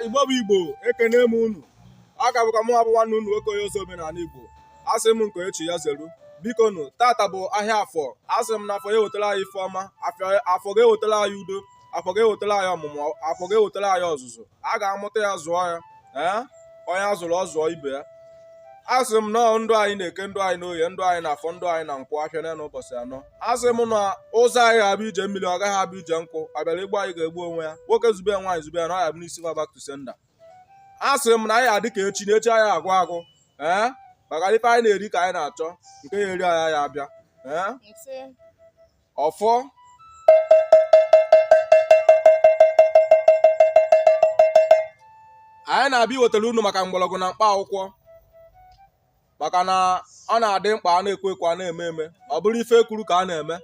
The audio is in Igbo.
Igbo bụ Igbo, ekene m unu. Ọ ka bụkwa mụ bụ nwanne unu nwoke, onye ozi omenala Igbo. Asị m nke echi ya zeru. Biko nụ, tata bụ ahịa Afọ. Asị m na Afọ ga-ewetara anyị ife ọma, Afọ ga-ewetara anyị udo, Afọ ga-ewetara anyị ọmụmụ, Afọ ga-ewetara anyị ọzụzụ. A ga-amụta ya, zụọ ya. Ee, onye a zụrụ, ọ zụọ ibe ya. Asị m na ndụ anyị na Eke, ndụ anyị n'Oye, ndụ anyị na Afọ, ndụ anyị na Nkwọ, afịa na ụbọchị anọ. Asị m na ụzọ anyị ga-abụ ije mmiri, ọ gaghị abụ ije nkụ. Ọ bịara igbu anyị, ga-egbu onwe ya. Nwoke zube ya, nwaanyị zube ya, na ọ ya bụ n'isi fa, back to sender. Asị m na anyị adị ka echi, na echi anyị agwụ agwụ. Ee, maka ife anyị na-eri ka anyị na-achọ, nke ya eri anyị ya abịa. Ee. Ise. Ọfọ. Anyị na-abịa iwetara unu maka mgbọrọgwụ na mkpa akwụkwọ, maka na ọ na-adị mkpa a na-ekwu ekwu, a na-eme eme, ọ bụrụ ife ekwuru ka a na-eme.